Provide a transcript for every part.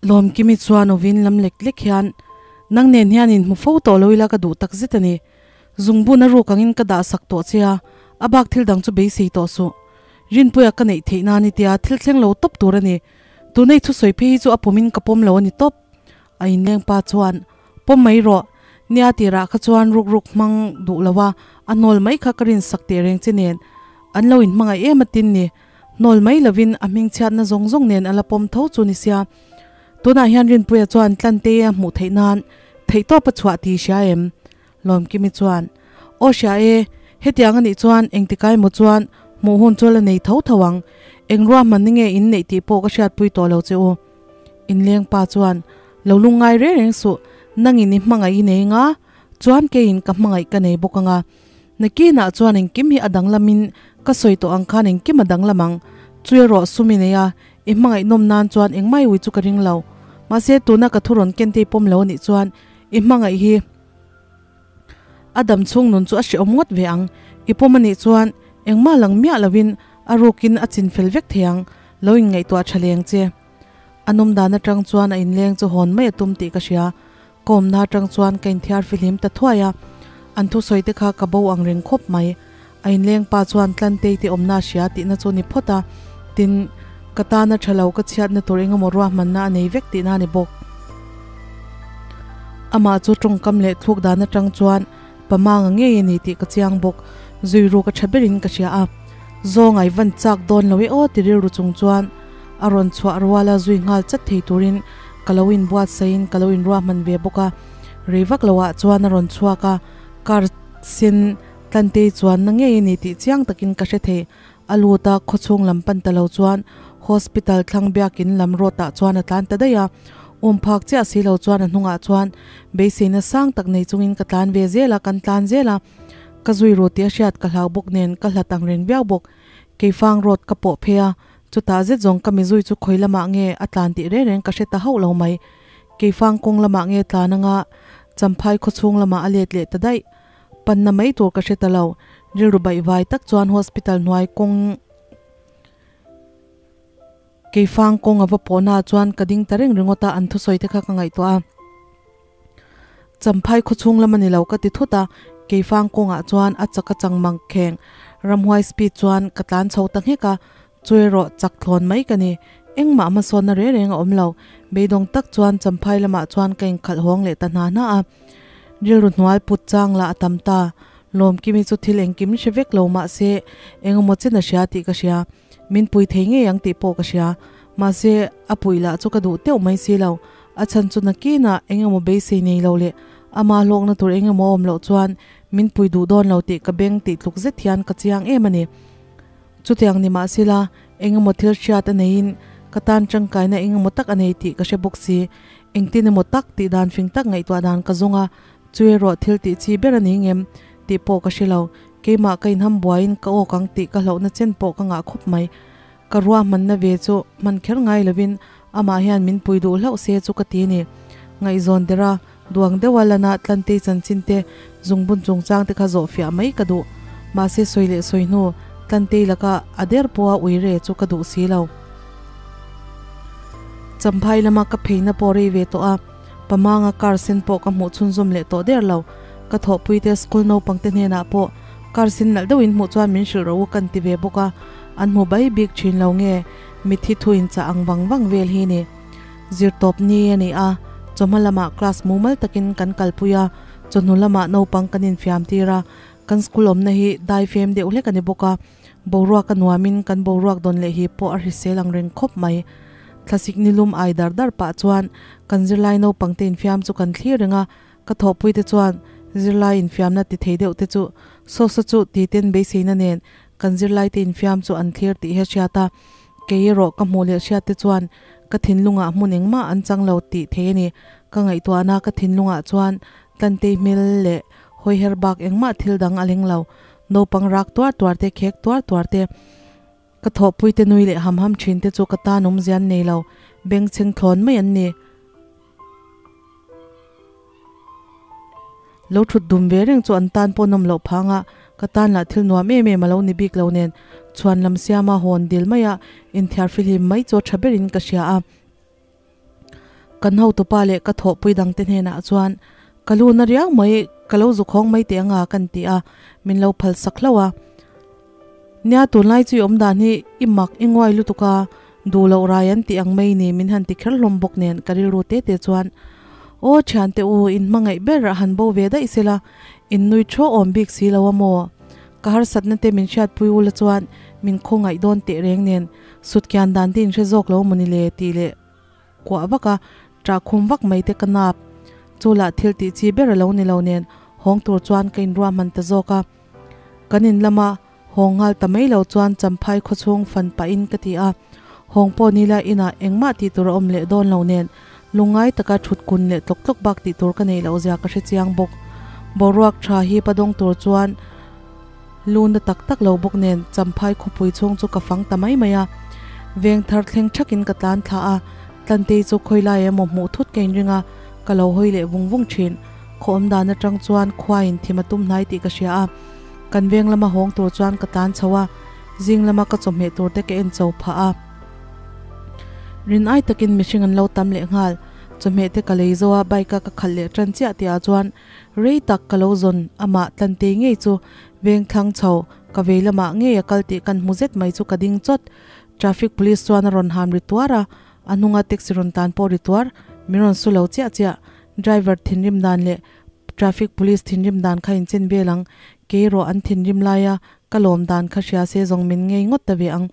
Lawmkimi chuan awin lam lek lek hian, Nang nen hian inhmu fo tawh lo ila ka duh tak zet a ni. Zungbun a ruk angin ka dah sak tawh che a, a bak thil dang chu beisei tawh suh. Rinpuia ka neih theih nan i tia thil thleng lo tawp tur a ni. Tunei thusawi phei hi chu a pawmin ka pawm lo a ni tawp. A inleng pa chuan, Pawm mai rawh. Nia tirah kha chuan ruk ruk hmang duh lo a, a hnawl mai kha ka rinsak teh reng che nen. An lo inhmangaih em atin ni. Hnawl mai lovin a hmingchhiatna zawng zawng nen a la pawm tho chu ni sia. Tunah hian Rinpuia chuan Tlante a hmuh theih nan theihtawp a chhuah tih hria em? Lawmkimi chuan, Aw hria e, hetiang a nih chuan engtikai maw chuan hmuh hun chu la nei tho tho ang. Eng ruahmanna nge in neih tih pawh ka hriatpui tawh lo che u. Inleng pa chuan, Lo lungngai reng reng suh, nangin i hmangaih i nei nga, chuan keiin ka hmangaih ka nei bawk anga. Nakinah chuan engkim hi a danglamin ka sawi tawh ang khan engkim a danglam ang. Chu erawh sum i nei a, i hmangaihnawm nan chuan engmah i ui chu ka ring lo. Mahse tuna ka thu rawn ken te i pawm lo a nih chuan i hmangaih hi a dam chhung nun chu a hrehawm ngawt ve ang. I pawm a nih chuan engmah lang miah lovin a rukin a chin fel vek thei ang, lo inngaihtuah tha leng che. A nawm dan atang chuan a inleng chu hawn mai a tum tih ka hria. Ka awmna atang chuan ka inthiar fihlim ta thuai a, an thusawi te kha ka bo ang reng khawp mai. A inleng pa chuan Tlantei te awmna a hria tihna chu ni phawt a, tin, ka tana tha lo ka chhiatna tur engemaw ruahmanna a nei vek tihna a ni bawk. Amah chu tawngkam leh thluk dan atang chuan pamanga ngei a ni tih ka chiang bawk. Zui ruk a tha berin ka hria a, Zawnga i van chak dawn lo e aw ti rilru chung chuan a rawn chhuah ruala zui nghal chat thei turin ka lo inbuatsaiin ka lo inruahman ve bawk a. Rei vak loah chuan a rawn chhuak a, car sen Tlantei chuan na ngei a ni tih chiang takin ka hre thei. A lut a, khawchhung lam pan ta lo chuan hospital thlang biakin lam road ah chuan a tlan ta daih a. Um phak chiah si lo chuan a hnungah chuan beiseina sang tak nei chungin ka tlan ve zel a, kan tlan zel a. Ka zui ru tih a hriat ka hlau bawk nen ka hlat ang reng viau bawk. Keifang road ka pawh phei a, chutah zet zawng ka mizui chu khawi lamah nge a tlan tih reng reng ka hre ta hauh lo mai. Keifang kawng lamah nge tlan anga Champhai khawchhung lamah a let leh ta daih. Panna mai tur ka hre ta lo. Rilru baihvai tak chuan hospital hnuai kawng Keifang kawng a va pawhna ah chuan ka ding ta reng ringawt a, an thusawi te kha ka ngaihtuah a. Champhai khawchhung lam a ni lo ka ti thut a, Keifang kawngah chuan a chak a chang mang kheng ramhuai speed chuan ka tlan chho ta nghek a, chu erawh chak thlawn mai ka ni. Engmah hmasawnna reng reng a awm lo. Beidawng tak chuan Champhai lamah chuan ka inkhalh hawng leh ta hna hna a. Rilru hnual put chang lah a tam ta. Lawmkimi chu thil engkim hre vek lo mahse engemaw chen a hria tih ka hria. Min pui thei ngei ang tih pawh ka hria. Mahse, a puih lah chu ka duh teuh mai si lo. A chhan chu nakinah eng emaw beisei nei lo leh ama hlawkna tur eng emaw awm loh chuan min pui duh dawn lo tih ka beng tih tluk zet hian ka chiang em a ni. Chutiang ni mah sila, eng emaw thil hriat a neiin ka tan tangkaina eng emaw tak a nei tih ka hre bawk si. Engtin emaw tak tih dan fing tak ngaihtuah dan ka zawng a, chu erawh thil tih chi ber a ni ngem tih pawh ka hre lo. Keimah ka inham buaiin ka awk ang tih ka hlauhna chen pawh ka ngah khawp mai. Ka ruahmanna ve chu hman kher ngai lovin amah hian min pui duh hlauh se chu ka ti a ni. Ngaihzawn dera duang deuha lana Tlantei chanchin te zungbun chungchang te kha zawh fiah mai ka duh. Mahse sawi leh sawi hnu Tlantei laka a der pawha ui re chu ka duh si lo. Champhai lama ka pheina pawh rei ve tawh a, Pamanga car sen pawh ka hmuh chhunzawm leh tawh der lo. Ka thawhpui te school naupang te hnenah pawh car sen nalh deuhin hmuh chuan min hrilh rawh u kan ti ve bawk a, an hmu bai bik thin lo nge mitthi thu in chah ang vang vang vel hi ni. Zirtawp ni a ni a, chawhma lamah class mumal takin kan kalpui a, chawhnu lamah naupang kan infiam tir a, kan school awmna hi dai fem deuh hlek a ni bawk a, Boruak a nuamin kan boruak dawn leh hi pawh a hrisel ang reng khawp mai. Thlasik nilum ai dar dar pah chuan kan zirlai naupangte infiam chu kan thlir reng a, ka thawhpuite chuan zirlai infiamna ti thei deuh te chu saw saw chu ti ten beiseina nen kan zirlaite infiam chu an thlir tih hi a hriat a, kei erawh ka hmuh leh hriat te chuan ka thinlungah hmun engmah an chang lo tih thei a ni. Ka ngaihtuahna ka thinlungah chuan Tlantei hmel leh hawiher bak engmah thil dang a leng lo. Naupang rak tuar tuar te, khek tuar tuar te, ka thawhpui te nui leh ham ham thin te chu ka tan awmzia an nei lo, bengchheng thlawn mai an ni. Lo thut dum ve reng chu an tan pawh nawm loh phang a, ka tan lah thil nuam em em a lo ni bik lo nen, chhuan lam siama hawn dil maia inthiar fihlim mai chu a tha berin ka hria a. Kan hotupa leh ka thawhpui dangte hnenah chuan ka lu na riau mai, ka lo zu khawng mai teh anga kan ti a, min lo phal sak hlauh a. Nia tunlai chu i awm dan hi i mak i nguai lutuk a, duh loh rai an tih ang mai ni min han ti kher hlawm bawk nen ka rilru te te chuan Aw thiante u in hmangaih ber a han bo ve daih sela, in nui thu awm bik si lo a maw? Ka harsatna te min hriatpui ula chuan min khawngaih dawn teh reng nen sutkian dan te in hre zawk lo maw ni le tih leh kuah vak a, ṭah khum vak mai te ka nap. Chu lah thil tih chi ber a lo ni lo nen hawng tur chuan ka inruahman ta zawk a. Kan in lama hawng nghal ta mai lo chuan Champhai khawchhung fan pahin ka ti a, hawng pawh ni la inah engmah tih tur a awm leh dawn lo nen lungngai taka ṭhut kun leh tlawk tlawk bak tih tur ka neih loh zia ka hre chiang bawk. Boruak ṭha hi padawng tur chuan Lu na tak tak lo bawk nen Champhai khawpui chhung chu ka fang ta mai mai a. Veng thar thleng thakin ka tlan thla a, Tlantei chu khawi lai emaw hmuh thut ka inring a, ka lo hawi leh vung vung thin. Khaw awm dan atang chuan khuain thim a tum hnai tih ka hria a. Kan veng lama hawng tur chuan ka tlan chho a, zing lama ka chawhmeh tur te ka en cho phah a. Rin ai takin mihring an lo tam leh nghal. Chawhmeh te ka lei zo a, bike a ka khalh leh tan chiah tihah chuan Rei tak ka lo zawn, amah Tlantei ngei chu veng thlang chho, ka vei lamah ngei a kal tih kan hmu zet mai chu ka ding chawt. Traffic police chuan a rawn ham ri tuar a, a hnunga taxi rawn tan pawh ri tuar, min rawn su lo chiah chiah. Driver thinrim dan leh traffic police thinrim dan kha inchen vel ang, kei erawh an thinrim laia Ka lawm dan kha hria se zawng min ngei ngawt ta ve ang.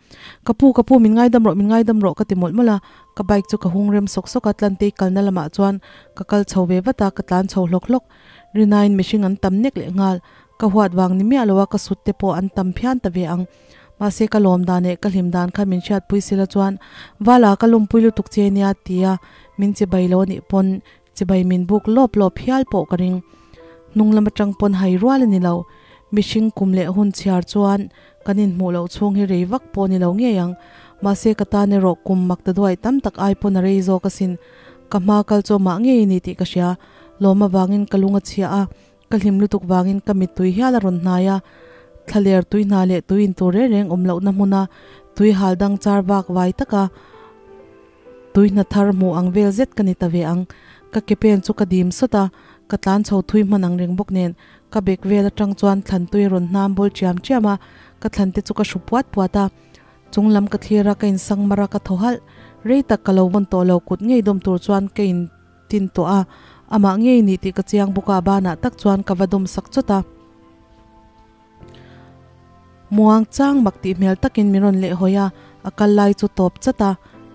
Ka pu, ka pu, min ngaidam rawh, min ngaidam rawh ka ti mawlh mawlh a. Ka bike chu ka hung rem sawk sawk a, Tlantei kalna lamah chuan ka kal chho ve vat a, ka tlan chho hlawk hlawk. Rinain mihring an tam nek leh nghal. Ka huat vang ni miah lo a, ka sut te pawh an tam phian ta ve ang. Mahse ka lawm dan leh ka hlim dan kha min hriatpui sila chuan Vala ka lawmpui lutuk che nia tia min chibai lo anih pawn Chibai min buk lawp lawp hial pawh ka ring. Hnung lam atang pawn hai rual a ni lo. Mihring kum leh hun chhiar chuan kan inhmuh loh chhung hi rei vak pawh a ni lo ngei ang. Mahse ka tan erawh kum mak ta duai tam tak ai pawn a rei zawk asin. Ka hma kal chu amah ngei a ni tih ka hria. Lawm avangin ka lung a chhia a, ka hlim lutuk vangin ka mittui hial a rawn hnai a. Thlaler tui hna leh tui intur reng reng awm lohna hmuna tui hal dang char vak vai taka Tui hna thar hmuh ang vel zet ka ni ta ve ang. Ka ke pen chu ka dim sawt a, ka tlan chho thui hman ang reng bawk nen ka bek vel atang chuan thlan tui a rawn hnam bawl chiam chiam a, ka thlan te chu ka hru puat puat a. Chung lam ka thlir a, ka insang mar a, ka thaw halh. Rei tak ka lo vawn tawh lo, kut ngei dawm tur chuan ka in tin tawh a, amah ngei ni tih ka chiang bawk a, banah tak chuan ka va dawm sak chawt a. Muang chang mak tih hmel takin min rawn leh hawi a, a kal lai chu tawp chat a,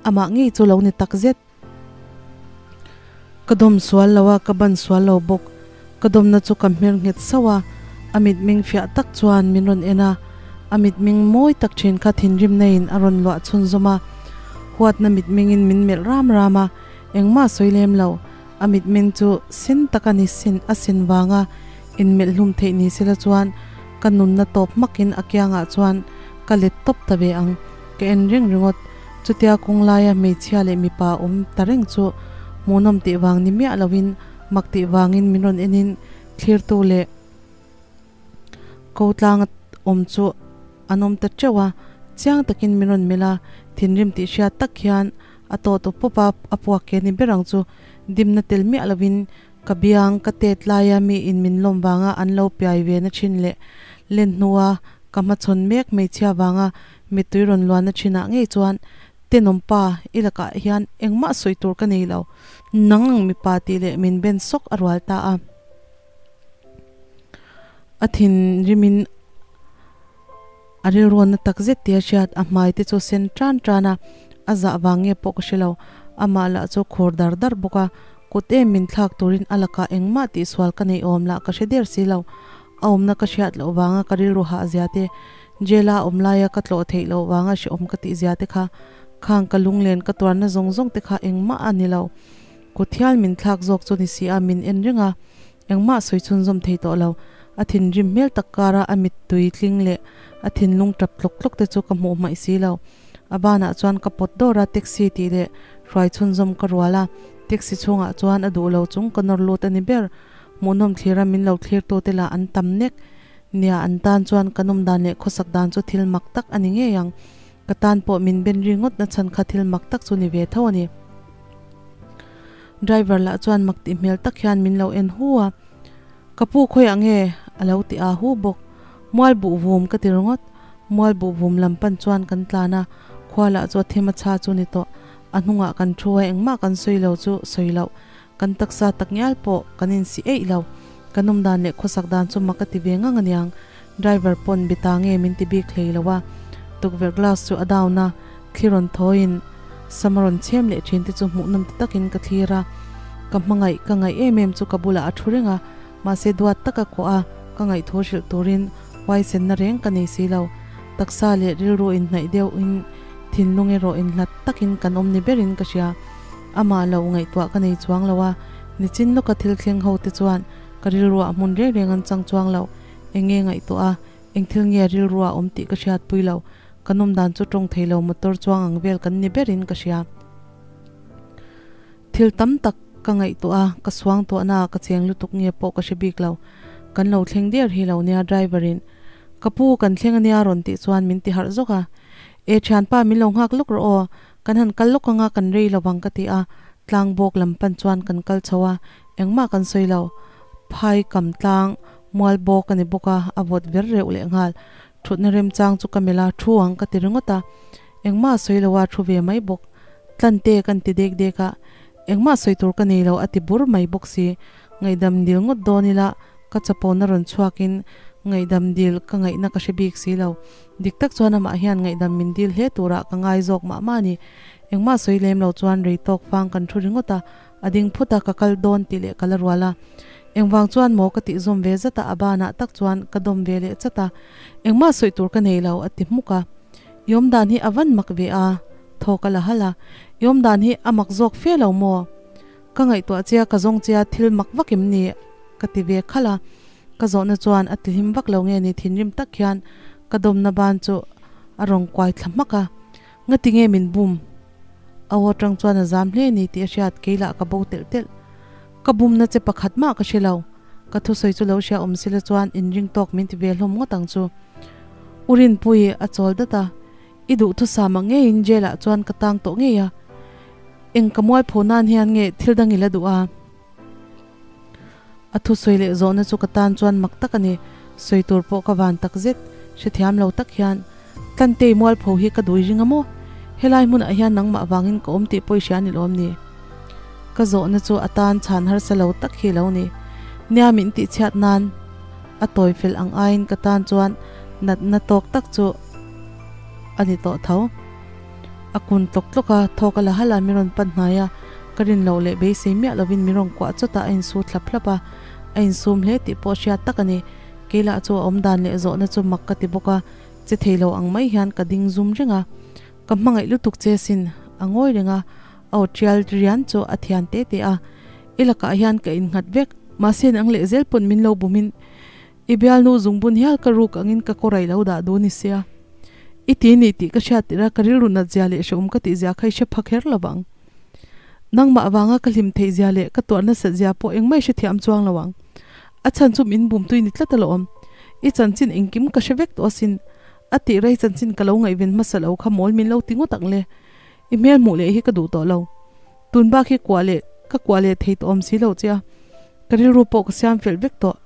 amah ngei chu lo ni tak zet. Ka dawm sual lo a, ka ban sual lo bawk. Ka dawmna chu ka hmer nghet sauh a, a mitmeng fiah tak chuan min rawn en a, a mitmeng mawi tak thin kha thinrimna in a rawn luah chhunzawm a, huatna mitmengin min melh ram ram a, engmah a sawi lem lo. A mitmeng chu sen tak a ni sin a sen vanga inmelh hlum theih ni sela chuan ka nunna tawp hmakin a kiangah chuan ka let tawp ta ve ang. Ka en reng ringawt. Chutia kawng laia hmeichhia leh mipa awm ta reng chu hmuhnawm tih vang ni miah loin mak tih vangin min rawn enin thlirtu leh ko tlanga awm chu an awm ta teuh a, chiang takin min rawn melh a, thinrim tih hriat tak hian a tawt up up a, a puak ke ni ber ang chu dimna tel miah lovin ka biang ka tet laia mi in min lawm vanga an lo piai ve na thin leh len hnua ka hmachhawn mek hmeichhia vanga mittui rawn luan na thinah ngei chuan tenawm pa i lakah hian engmah sawi tur ka nei lo, nang ang mipa tih leh min ben sawk a rual ta a. A thinrimin a rilruanna tak zet tia hriat a hmai te chu sen tan tan a, a zah vang nge pawh ka hre lo. Amah lah chu khur dar dar bawk a, kut em min thlak turin a lakah engmah tihsual ka neih awm lah ka hre der si lo. A awmna ka hriat loh vanga ka rilru hah zia te, jail a awm laia ka tlawh theih loh vanga hrehawm ka tih zia te kha, khang ka lunglen ka tuarna zawng zawng te kha engmah a ni lo. Kut hial min thlak zawk chu ni si a, min en reng a, engmah sawi chhunzawm thei tawh lo. A thinrim hmel tak kara a mittui tling leh a thinlung tap tlawk tlawk te chu ka hmuh hmaih si lo. A banah chuan ka pawt dawr a, taxi tih leh hruai chhunzawm ka rual a, taxi chhungah chuan a duh lo chung ka nawr lut a ni ber. Hmuhnawm thlira min lo thlirtu te lah an tam nek. Nia, an tan chuan ka nawm dan leh khawsak dan chu thil mak tak a ni ngei ang. Ka tan pawh min ben ri ngawt na chhan kha thil mak tak chu ni ve tho a ni. Driver lah chuan mak tih hmel tak hian min lo en hu a, Ka pu khawiah nge? a lo ti a hu bawk. Mual buh vum ka ti ringawt. Mual buh vum lam pan chuan kan tlan a, khua lah chu a them a chha chu ni tawh. A hnungah kan thu a, engmah kan sawi lo chu sawi loh. Kan taksa takngial pawh kan insi eih lo. Kan awm dan leh khawsak dan chu mak a ti ve ngang aniang. Driver pawn be ta nge min ti bik hlei lo a. Tukverh glass chu a down a, thli rawn thawiin sam a rawn chhem leh thin te chu hmuhnawm ti takin ka thlir a. Ka hmangaih ka ngaih em em chu ka bulah a thu reng a, mahse duat taka kawh a, ka ngaihthu hrilh turin huaisenna reng ka nei si lo. Taksa leh rilru inhnaih deuhin thinlung erawh inhlat takin kan awm ni berin ka hria. Amah lo ngaihtuah ka nei chuang lo a, nichin lawka thil thleng ho te chuan ka rilruah hmun reng reng an chang chuang lo. Eng nge ngaihtuah a, eng thil nge rilruah awm tih ka hriatpui lo. Ka nawm dan chu tawng thei lo motor chuang ang vel kan ni berin ka hria. Thil tam tak ka ngaihtuah a, ka suang tuahna ah ka cheng lutuk nge pawh ka hre bik lo. Kan lo thleng der hi lo nia driver in ka pu kan thleng ania rawn tih chuan min ti harh zawk a. E thianpa min lo nghak lawk rawh aw, kan han kal lawk anga kan rei lo vang ka ti a, tlang bawk lam pan chuan kan kal chho a, engmah kan sawi lo. Phai kam tlang mual bawk a ni bawk a, a vawt ver reuh leh nghal. Thutna remchang chu ka melh a, thu ang ka ti ringawt a, engmah sawi lo a thu ve mai bawk. Tlante kan ti dek dek a, engmah sawi tur ka nei lo a ti bur mai bawk si. Ngaihdam dil ngawt dawn ila ka chapona rawn chhuakin ngaihdam dil ka ngaihna ka hre bik si lo. Dik tak chuan amah hian ngaihdam min dil hle turah ka ngai zawk mah mah a ni. Engmah sawi lem lo chuan rei tawk fang kan thu ringawt a, a ding phut a ka kal dawn tih leh ka la rual a. Engvang chuan maw ka tih zawm ve zat a, a banah tak chuan ka dawm ve leh chat a. Engmah sawi tur ka nei lo a ti hmuk a. I awm dan hi a van mak ve a, thaw ka la halh a. I awm dan hi a mak zawk fe lo maw? Ka ngaihtuah che a, ka zawng che a, thil mak vak em ni? Ka ti ve khalh a. Ka zawhna chuan a tihlim vak lo nge ni thinrim tak hian ka dawmna ban chu a rawn kuai thla hmak a. Ngati nge min bum? A aw atang chuan a zam hle ni tih a hriat kei lah ka bo telh telh. Ka bumna che pakhat mah ka hre lo. Ka thusawi chu lo hria awm sila chuan inring tawk min ti ve hlawm ngawt ang chu. U Rinpuii a chawl dat a, I duhthusam ang ngeiin jail ah chuan ka tang tawh ngei a. Eng ka mualpho nan hian nge thil dang i la duh a? A thusawi leh zawhna chu ka tan chuan mak tak a ni. Sawi tur pawh ka van tak zet. Hrethiam lo tak hian, Tlantei mualpho hi ka dui ring a maw? Helai hmunah hian nangmah vangin ka awm tih pawh i hria ni lawm ni? Ka zawhna chu a tan chhan harsa lo tak hi lo ni. Nia min tihchhiat nan a tawi fel ang aiin ka tan chuan natna tawk tak chu a ni tawh tho. A kun tlawk tlawk a, thawk a la halh a, min rawn pan hnai a, ka rin loh leh beisei miah lovin min rawn kuah chawt a, a insu thlap thlap a, a insum hle tih pawh hriat tak a ni. Kei lah chu a awm dan leh zawhna chu mak ka ti bawk a, che thei lo ang mai hian ka ding zum reng a, ka hmangaih lutuk che sin, a ngawi reng a, a aw tial rian chu a thian te te a, i lakah hian ka innghat vek, mahse nang leh zel pawn min lo bumin I bialnu zungbun hial ka ruk angin ka kawrai lo dah dun i sia. I ti ni tih ka hriat tirh a, ka rilru nat zia leh hrehawm ka tih zia kha i hre pha kher lo vang. Nangmah avanga ka hlim theih zia leh ka tuah nasat zia pawh engmah i hrethiam chuang lo ang. A chhan chu min bum tui ni tlat alawm. I chanchin engkim ka hre vek tawh asin. A tih rei chanchin ka lo ngaihven hmasa lo kha mawl min lo ti ngawt ang le. I hmel hmuh leh hi ka duh tawh lo. Tun bak hi kuah leh ka kuah leh thei tawh awm si lo che a, ka rilru pawh ka siam fel vek tawh.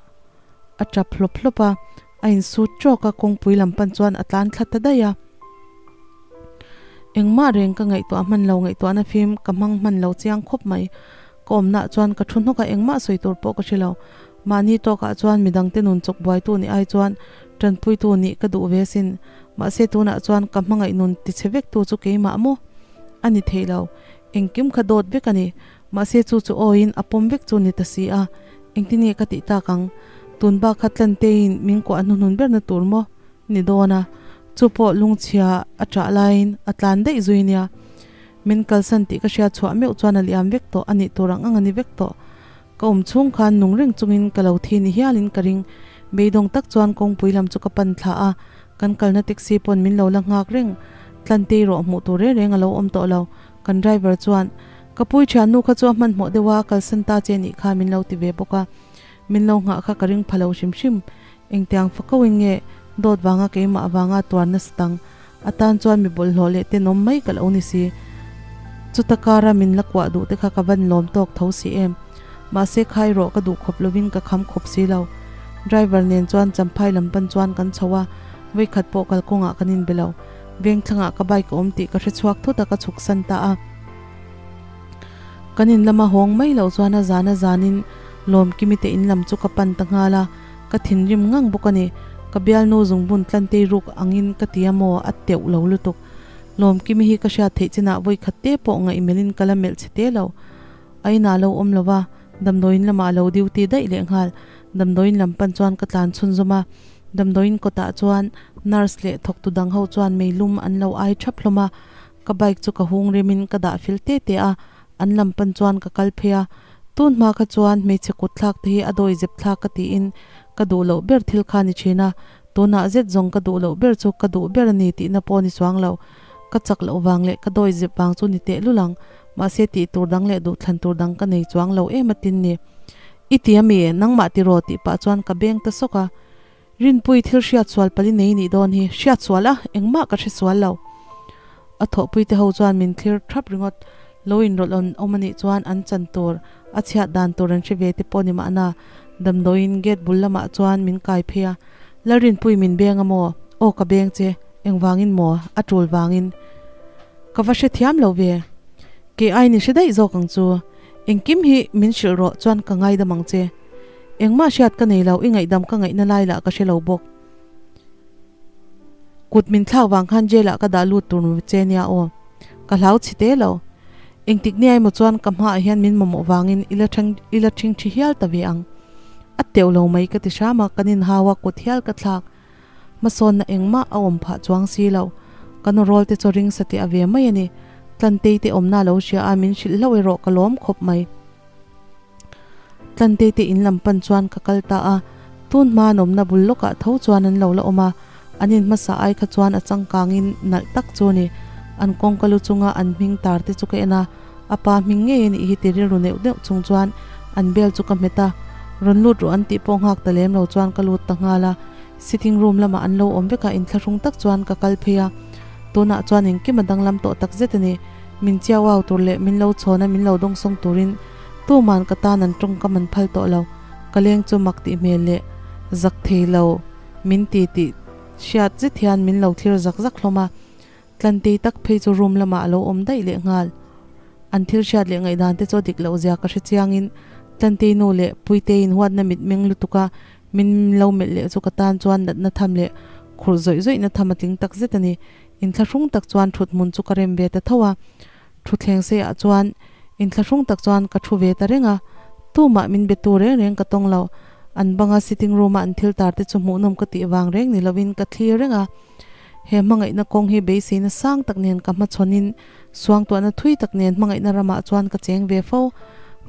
A tap hlawp hlawp a, a insut trawk a, kawngpui lam pan chuan a tlan thla ta daih a. Engmah reng ka ngaihtuah hman lo, ngaihtuahna fim ka hmang hman lo chiang khawp mai. Ka awmnaah chuan ka thu hnawk a, engmah sawi tur pawh ka hre lo. Mahni tawkah chuan midangte nun chawk buaitu nih ai chuan tanpuitu nih ka duh ve sin. Mahse tunah chuan ka hmangaih nun tichhe vektu chu keimah maw? A ni thei lo. Engkim kha dawt vek a ni. Mahse chu chu awiin a pawm vek chu ni ta si a. Engtin nge ka tih tak ang? Tun bak kha Tlanteiin min kuah hnuhnun berna tur maw ni dawn a? Chu pawh lungchhia a ṭah laiin a tlan daih zui nia. Min kalsan tih ka hriat chhuah meuh chuan a liam vek tawh, a nih tur ang ang a ni vek tawh. Ka awm chhung khan nung reng chungin ka lo thi ni hialin ka ring. Beidawng tak chuan kawngpui lam chu ka pan thla a, kan kalna taxi pawn min lo la nghak reng. Tlantei rawh hmuh tur reng reng a lo awm tawh lo. Kan driver chuan, Ka pui thiannu kha chu a hmanhmawh deuh a, kalsan ta che nih kha min lo ti ve bawk a. Min lo nghah kha ka ring pha lo hrim hrim. Engtiang fakauin nge dawt vanga keimah avanga tuar nasa tang? A tan chuan mi bawlhhlawh leh tenawm mai ka lo ni si. Chuta kara min la kuah duh te kha ka van lawm tawk tho si em. Mahse khai rawh ka duh khawp lovin ka kham khawp si lo. Driver nen chuan champhai lam pan chuan kan chho a, vawikhat pawh kalkawngah kan inbe lo. Vengthlangah ka bike a awm tih ka hre chhuak thut a ka chhuk san ta a. Kan in lama hawng mai loh chuan a zan a zanin Lawmkimi te in lam chu ka pan ta nghal a, ka thinrim ngang bawk a ni. Ka bialnu zungbun tlantei ruk angin ka ti a maw, a teuh lo lutuk. Lawmkimi hi ka hriat theih chinah vawikhat te pawh ngaihmelhin ka la melh chhe te lo. A inah lo awm lo va, damdawiin lamah a lo duty daih leh nghal. Damdawiin lam pan chuan ka tlan chhunzawm a, damdawiin kawtah chuan nurse leh thawktu dang ho chuan meilum an lo ai thap hlawm a, ka bike chu ka hung remin ka dah fil te te a, an lam pan chuan ka kal phei a. Tun hma kha chuan hmeichhe kut thlak te hi a dawi zep thlak ka tiin ka duh loh ber thil kha ni thin a, tunah zet zawng ka duh loh ber chu ka duh ber a ni tihna pawh ni chuang lo. Ka chak loh vang leh ka dawi zep vang chu ni tehlul ang. Mahse tih tur dang leh duhthlan tur dang ka nei chuang lo em atin ni. I ti ami? Nangmah tiraw? tih pah chuan ka beng ta sawk a. Rinpui thil hriat sual pali nei nih dawn hi. Hriat sual a? Engmah ka hre sual lo. A thawhpui te ho chuan min thlir thap ringawt. Lo inrawlh an awm anih chuan an chan tur, a chhiat dan tur an hre ve te pawh ni mahna. Damdawiin gate bul lamah chuan min kai phei a. Lalrinpui min beng a maw? Aw ka beng che. Engvangin maw? A tul vangin. Ka va hre thiam lo ve. Kei ai ni hre daih zawk ang chu. Engkim hi min hrilh rawh chuan ka ngaidam ang che. Engmah hriat ka nei lo, i ngaihdam ka ngaihna lai lah ka hre lo bawk. Kut min thlak vang khan jail ah ka dah lut tur che nia aw. Ka hlau chhi te lo. Engtik nia emaw chuan ka hmaah hian min mamawh vangin i la theng i la thing thi hial ta ve ang. A teuh lo mai ka ti hram a, kan inhau a kut hial ka thlak. Hmasawnna engmah a awm phah chuang si lo. Ka nawrawl te chaw ring sateh a ve mai a ni. Tlantei te awmna a lo hria a, min hrilh hlauh erawh ka lawm khawp mai. Tlantei te in lam pan chuan ka kal ta a, tun hma an awmna bul lawkah tho chuan an lo la awm a, an in hmasa ai kha chuan a changkangin nalh tak chu a ni. An kawngka lu chunga an hming tar te chu ka en a, a pa hming ngei a nih hi ti rilru neuh neuh chung chuan an bel chu ka hmet a, rawn lut rawh an tih pawh nghak ta lem lo chuan ka lut ta nghal a. Sitting room lamah an lo awm vek a, inthlahrung tak chuan ka kal phei a, tunah chuan engkim a danglam tawh tak zet a ni. Min chiau au tur leh min lo chhawn a min lo dawngsawng turin tuman ka tan an tawngkam an phal tawh lo. Ka leng chu mak tih hmel leh zak thei lo min ti tih hriat zet hian min lo thlir zak zak hlawm a. Tlantei tak phei chu room lamah a lo awm daih leh nghal. An thil hriat leh ngaihdan te chu a dik loh zia ka hre chiangin Tlantei nu leh Puiteiin huatna mit meng lutuk a min lo melh leh chu ka tan chuan natna tham leh khurh zawih zawihna tham a tling tak zet a ni. Inthlahrung tak chuan thut hmun chu ka rem ve ta tho a, thutthleng seiah chuan inthlahrung tak chuan ka thu ve ta reng a, tumah min be tu reng reng ka tawng lo. An banga sitting room a an thil tar te chu hmuhnawm ka tih vang reng ni lovin ka thlir reng a. He hmangaihna kawng hi beiseina sang tak nen ka hmachhawnin suangtuahna thui tak nen hmangaihna ramah chuan ka cheng ve fo.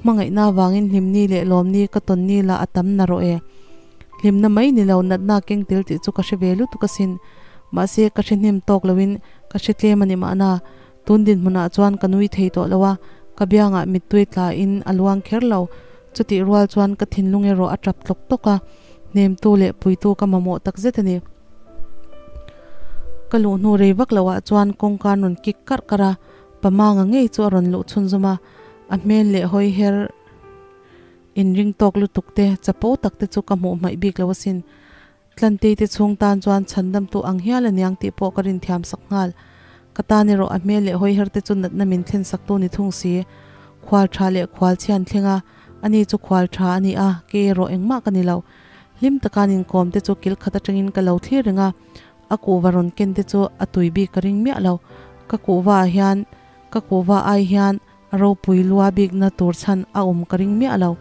Hmangaihna avangin hlimni leh lawmni ka tawnni lah a tam na rawh e. Hlimna mai ni lo natna keng tel tih chu ka hre ve lutuk asin. Mahse ka hre hnem tawk loin ka hre tlem a ni mahna. Tun dinhmunah chuan ka nui thei tawh lo a, ka biangah mittui tlain a luang kher lo. Chutih rual chuan ka thinlung erawh a tap tlawk tlawk a, hnemtu leh puitu ka mamawh takzet a ni. Ka luh hnu rei vak loh ah chuan kawngka an rawn kik karh karh a, Pamanga ngei chu a rawn luh chhunzawm a, a hmel leh hawi her inring tawk lutuk te, chapo tak te chu ka hmuh hmaih bik lo asin. Tlantei te chhung tan chuan chhandamtu ang hial aniang tih pawh ka rinthiam sak nghal. Ka tan erawh a hmel leh hawi her te chu natna min thlen sak tu ni thung si. Khual tha leh khual chhian thleng a, ani chu khual tha a ni a, kei erawh engmah ka ni lo. Hlim taka an inkawm te chu kil khat atangin ka lo thlir reng a, a kuhva rawn ken te chu a tui bik ka ring miah lo. Ka kuhva ah hian, ka kuhva ai hian a ropui lua bikna tur chhan a awm ka ring miah lo.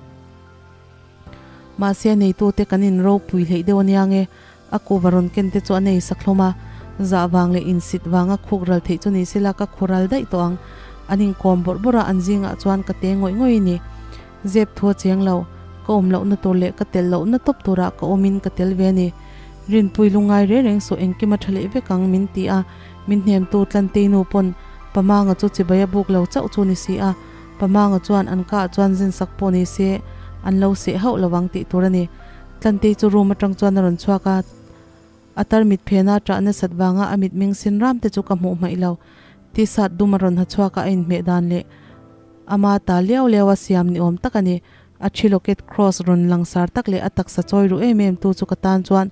Mahse a neitute kan in ropui hleih deuh ania nge, a kuhva rawn ken te chu a nei sak hlawm a, zah vang leh insit vanga khuk ral theih chu ni sela ka khu ral daih tawh ang. An inkawm bawrh bawrh a, an zingah chuan ka te ngawih ngawih a ni. Zep thu a cheng lo, ka awm lohna tur leh ka tel lohna tawp turah ka awmin ka tel ve a ni. Rinpui lungngai reng reng suh engkim a tha leh vek ang min ti a, min hnemtu Tlantei nu pawn Pamanga chu chibai a buk lo chauh chu ni si a, Pamanga chuan an ka ah chuan zin sak pawh ni se an lo seh hauh lo ang tih tur a ni. Tlantei chu room atang chuan a rawn chhuak a, a tarmit phena ṭah nasat vanga a mitmeng sin ram te chu ka hmuh hmaih lo. T-shirt dum a rawn ha chhuak a, a inhmeh dan leh ama ta liau liau a siam ni awm tak a ni. A thi locket cross rawn langsar tak leh a taksa chawi ru em em tu chu ka tan chuan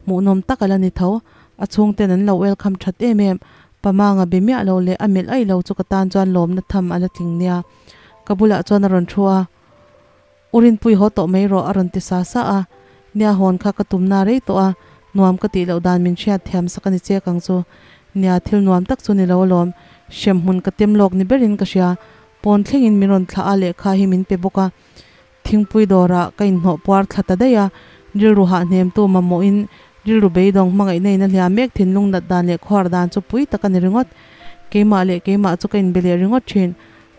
hmuhnawm tak a la ni tho. A chhungten an lo welcome that em em. Pamanga be miah lo leh a melh aih lo chu ka tan chuan lawmna tham a la tling nia. Ka bulah chuan a rawn thu a. U Rinpui haw tawh mai rawh a rawn ti sa sa a, nia hawn kha ka tumna rei tawh a, nuam ka tih loh dan min hriat thiam sak a ni chek ang chu. Nia thil nuam tak chu ni lo alawm, hrem hmun ka tem lawk ni berin ka hria, pawn thlengin min rawn thlah a lehkha hi min pe bawk a, thingpui dawrah ka inhnawh puar thla ta daih a, rilru hahhnemtu mamawhin rilru beidawng hmangaihna in a hliam mek thinlung nat dan leh khuar dan chu pui tak a ni ringawt. Keimah leh keimah chu ka inbe leh ringawt thin.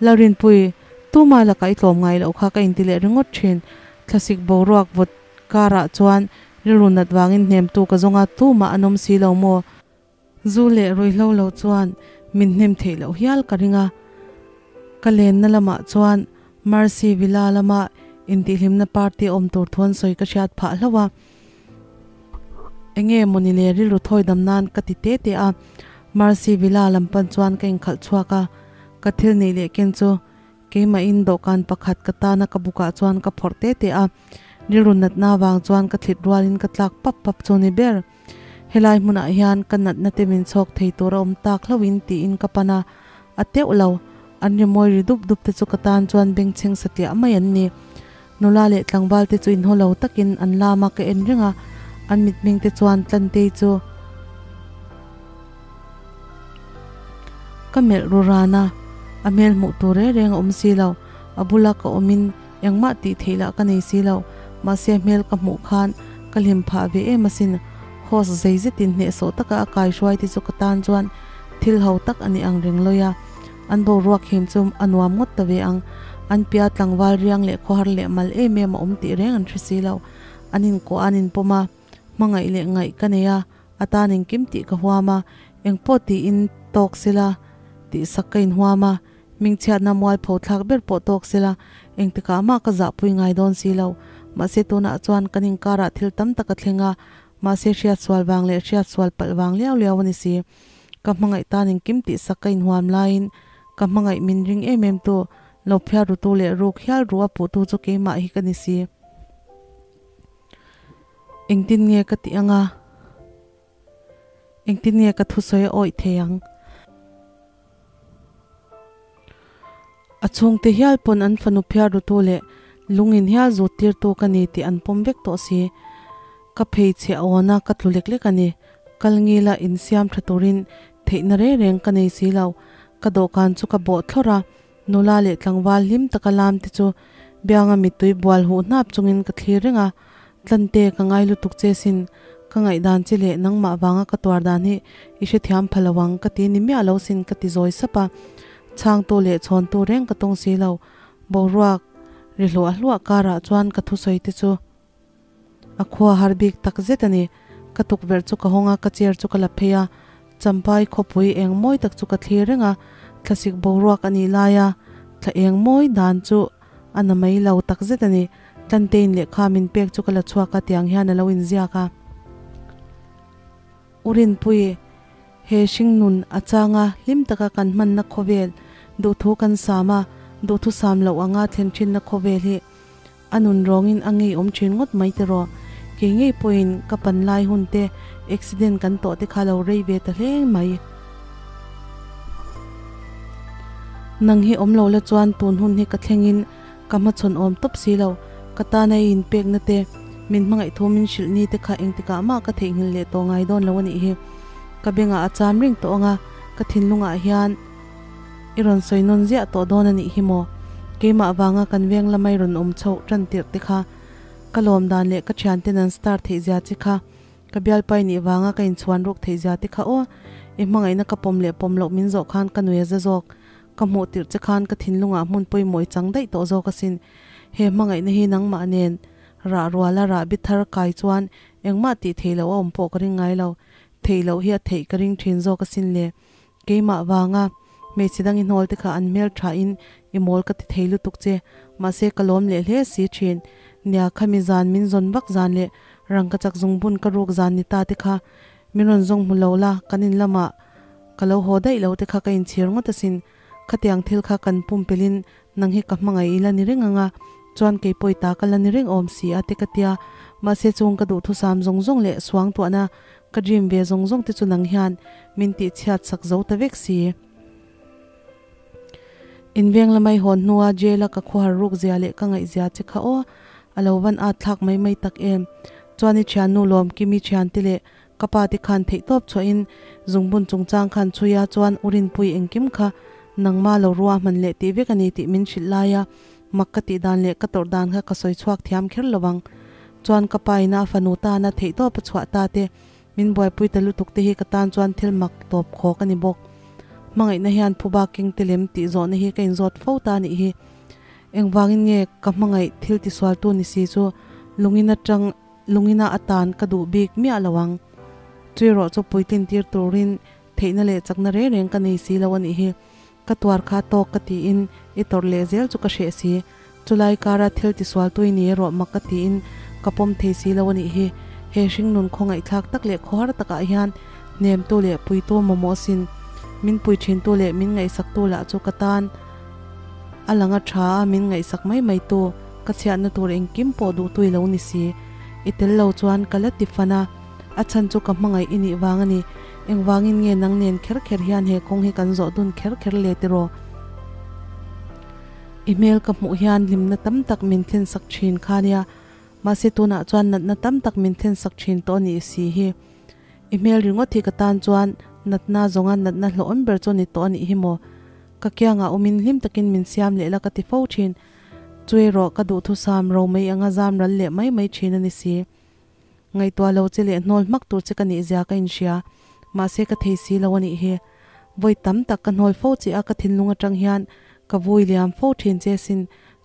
Lalrinpui, tuma lakah i tlawm ngai loh kha ka inti leh ringawt thin. Thlasik boruak vawt karah chuan rilru nat vangin hnemtu ka zawng a, tumah an awm si lo maw? Zu leh ruihhlo lo chuan min hnem theih loh hial ka ring a. Ka lenna lamah chuan Mercy Villa lama intihhlimna party awm tur thuan sawi ka hriat phah hlauh a. Enge mawni le rilru thawi dam nan ka ti te te a, Mercy Villa lam pan chuan ka inkhalh chhuak a, ka thil neih leh ken chu keimahin dawhkan pakhat ka tana ka bukah chuan ka phawrh te te a, rilru natna vang chuan ka thlit rualin ka tlak pap pap chu ni ber. Helai hmunah hian ka natna te min chhawk thei tur a awm tak hlauhin tiin ka pan a, a teuh lo, an rimawi ri dup dup te chu ka tan chuan bengchheng satliah mai an ni. Nula leh tlangval te chu inhaw lo takin an lam a ka en reng a, an mitmeng te chuan Tlantei chu ka melh ru ran a, a hmel hmuh tur reng reng a awm si lo, a bula ka awmin engmah tih theih lah ka nei si lo, mahse a hmel ka hmuh khan ka hlim phah ve em asin, host zei zetin hnehsawh taka a kai hruai te chu ka tan chuan thil ho tak a ni ang reng lawi a. An boruak him chu a nuam ngawt ta ve ang. An pia tlangval riang leh khawhar leh mal em em a awm tih reng an hre si lo. An inkuah an inpawm a, hmangaih leh ngaih ka nei a, a tan engkim tih ka huam a, engpawh tiin tawk sela tih sak ka inhuam a, hmingchhiatna mualpho thlak ber pawh tawk sela engtikah mah ka zahpui ngai dawn si lo. Mahse tunah chuan kan inkarah thil tam tak a thleng a, mahse hriatsual vang leh hriatsual palh vang liau liau a ni si. Ka hmangaih tan engkim tih sak ka inhuam laiin ka hmangaih min ring em em tu, lo phiar rutu leh ruk hial ru a puhtu chu keimah hi ka ni si. Engtin nge ka tih anga? Engtin nge ka thusawi a awih thei ang? A chhungte hial pawn an fanu phiar rutu leh lungin hial zut tirtu ka ni tih an pawm vek tawh si. Ka phei chhe a awn a, ka tlu lek lek a ni. Kal ngila insiam tha turin theihna reng reng ka nei si lo. Ka dawhkan chu ka bawh thlawrh a, nula leh tlangval hlim taka lam te chu bianga mittui bual huh hnap chungin ka thlir reng a. Tlante, ka ngai lutuk che sin, ka ngaihdan che leh nangmah vanga ka tuar dan hi i hrethiam pha lo ang ka ti ni miah lo sin ka ti zawi sap a. Chhangtu leh chhawntu reng ka tawng si lo. Boruak ri hluah hluah karah chuan ka thusawi te chu a khua har bik tak zet a ni. Ka tukverh chu ka hawng a, ka chair chu ka la phei a. Champai khawpui eng mawi tak chu ka thlir reng a, thlasik boruak a nih laia thla eng mawi dan chu a na mai lo tak zet a ni. Tlantein lehkha min pek chu ka la chhuak a tiang hian a lo inziak a. U Rinpui, he hringnun a changa hlim taka kan hmanna khawvel, duhthu kan sam a, duhthu sam loh anga thlen thinna khawvel hi a nun rawngin a ngeiawm thin ngawt mai tiraw? Kei ngei pawhin ka pan lai hun te accident kan tawh te kha lo rei ve ta hle mai. Nang hi awm lo la chuan tun hun hi ka thlengin Ka hmachhawn awm tawp si lo, ka tana i inpekna te, min hmangaih thu min hrilh ni te kha engtikah mah ka theihnghilh leh tawh ngai dawn lo a nih hi. Ka bengah a cham reng tawh ang a, ka thinlungah hian i rawn sawi nawn ziah tawh dawn a nih hi maw? Keimah vanga kan veng lamai rawn awm chhoh tan tirh te kha ka lawm dan leh ka thianten an star theih zia che kha ka bialpai nih vanga ka inchhuan ruk theih zia te kha aw, i hmangaihna ka pawm leh pawm loh min zawh khan ka nuia za zawk. Ka hmuh tirh che khan ka thinlungah hmun pawimawh i chang daih tawh zawk asin. He hmangaihna hi nangmah nen rah ruala rah bi thar kai chuan engmah tih theih loh a awm pawh ka ring ngai lo. Theih loh hi a theih ka ring thin zawk asin le. Keimah vanga hmeichhe dang i hnawl te kha an hmel tha in i mawl ka ti thei lutuk che. Mahse ka lawm leh hle si thin. Nia khami zan min zawn vak zan leh rangkachak zungbun ka ruk zan ni ta te kha min rawn zawng hmu lo la kan in lamah. Ka lo haw daih lo te kha ka inchhir ngawt asin. Khatiang thil kha kan pumpelhin nang hi ka hmangaih ila ni reng ang a, chuan kei pawh i ta ka la ni reng awm si a te ka tia. Mahse chung ka duhthusam zawng zawng leh suangtuahna ka dream ve zawng zawng te chu nang hian min tihchhiat sak zo ta vek si. Inveng lamai hawn hnua jail a ka khuahar ruk zia leh ka ngaih zia che kha aw, a lo van at thlak mai mai tak em. Chuan i thiannu lawm Kimi thiante leh ka pa te khan theihtawp chhuahin zungbun chungchang khan chhui a chuan u Rinpui engkim kha nangma lo rua hman leh tih vek a ni tih min hrilh lai a, mak ka tih dan leh ka tawrh dan kha ka sawi chhuak thiam kher lo ang. Chuan ka pa ina a fanu tana theihtawp a chhuah ta te Min buaipui ta lutuk te hi ka tan chuan thil mak tawp khawk a ni bawk. Hmangaihna hian phuba keng te lem tih zawhna hi ka inzawt fo ta a nih hi. Engvangin nge ka hmangaih thil tisualtu ni si chu lungin atang lungina atan ka duh bik miah lo ang. Chui erawh chu puitlin tir turin theihna leh chakna reng reng ka nei si lo a nih hi. Ka tuar kha tawk ka tiin i tawrh leh zel chu ka hreh si. Chulai kara thil tisualtu i ni erawh mak ka tiin ka pawm thei si lo a nih hi. He hringnun khawngaihthlak tak leh khawhar takah hian hnemtu leh puitu mamawh sin. Min pui thintu leh min ngaihsaktu lah chu ka tan a lang a tha a, min ngaihsak mai mai tu, ka chhiatna tur engkim pawh duhtu i lo ni si. I tel lo chuan ka la ti fan a. A chhan chu ka hmangaih i nih vang a ni. Engvangin nge nang nen kher kher hian he kawng hi kan zawh dun kher kher le tiraw? I hmel ka hmuh hian hlimna tam tak min thlen sak thin kha nia. Mahse tunah chuan natna tam tak min thlen sak thin tawh a nih si hi. I hmel ringawt hi ka tan chuan natna zawnga natna hlawhawm ber chu a ni tawh a nih hi maw? Ka kiangah awmin hlim takin min siam leh la ka ti fo thin. Chu erawh ka duhthusam ro mai anga zam ral leh mai mai thin a ni si. Ngaihtuah lo che leh hnawl hmak tur che ka nih zia ka inhria, mahse ka thei si lo a nih hi. Vawi tam tak ka hnawl fo che a, ka thinlung atang hian ka vui liam fo thin che sin,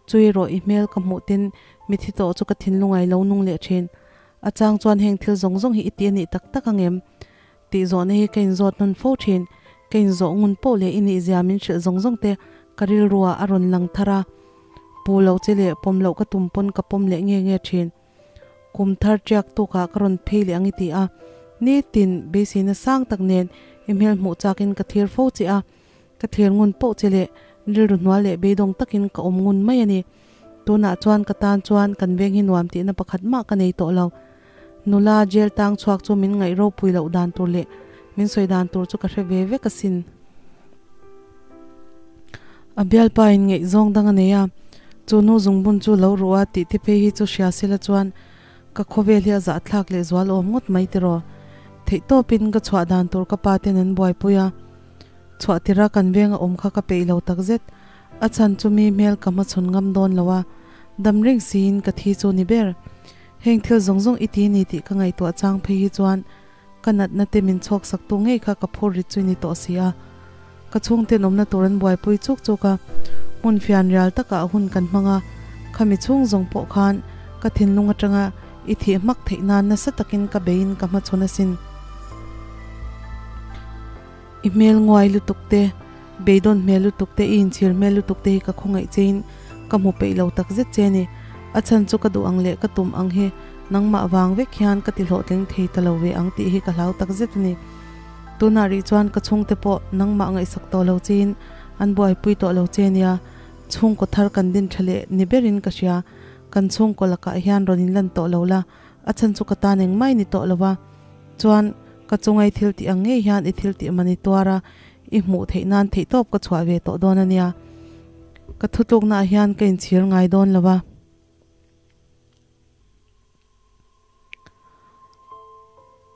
chui rawh i hmel ka hmuh tin mithi tawh chu ka thinlung ai lo nung leh thin. A chang chuan heng thil zawng zawng hi i ti a nih tak tak angem? Tih zawhna hi ka inzawt nawn fo thin. Ka inzawh ngun poh leh i nih zia min hrilh zawng zawng te ka rilruah a rawn lang thar a, pu loh che leh pawm loh ka tum pawn ka pawm leh nge nge thin. Kum thar tiak tukah ka rawn phei leh ang i ti a, nitin beiseina sang tak nen i hmel hmuh chakin ka thlir fo che a, ka thlir ngun poh che leh rilru hnual leh beidawng takin ka awm ngun mai a ni. Tunah chuan ka tan chuan kan veng hi nuam tihna pakhat mah ka nei tawh lo. Nula jail tang chhuak chu min ngaih ropui loh dan tur leh min sawi dan tur chu ka hre ve vek asin. A bialpa in ngaihzawng dang a nei a, chu nu zungbun chu lo ruh a tih te phei hi chu hria sela chuan ka khawvel hi a zahthlak leh zual awm ngawt mai tiraw. Theihtawpin ka chhuah dan tur ka pa ten an buaipui a, chhuah tira kan veng a awm kha ka peih lo takzet. A chhan chu mi hmel ka hmachhawn ngam dawn lo a, dam reng siin ka thi chu ni ber. Heng thil zawng zawng i ti ni tih ka ngaihtuah chang phei hi chuan Ka natna te min chhawk sak tu ngei kha ka phur rit chu i ni tawh si a. Ka chhungten awmna tur an buaipui chuk chuk a, hmun fian rial takah hun kan hmang a, khami chhung zawng pawh khan ka thinlung atanga i thih hmak theih nan nasa takin ka beiin ka hmachhawn asin. I hmel nguai lutuk te, beidawn hmel lutuk te, i inchhir hmel lutuk te hi ka khawngaih chein ka hmu peih lo tak zet che ni. A chhan chu ka duh ang leh ka tum ang hi nangmah vang vek hian ka ti hlawhtling thei ta lo ve ang tih hi ka hlau tak zet a ni. Tunah rih chuan ka chhungte pawh nangmah ngaihsak tawh lo chein an buaipui tawh lo che nia. Chhungkaw thar kan din tha leh ni berin ka hria. Kan chhungkaw lakah hian rawn inlan tawh lo la, a chhan chu ka tan engmah i ni tawh lo va. Chuan ka chungai thil tih ang ngei hian i thil tih man i tuar a, i hmuh theih nan theihtawp ka chhuah ve tawh dawn a nia. Ka thutluknaah hian ka inchhir ngai dawn lo a.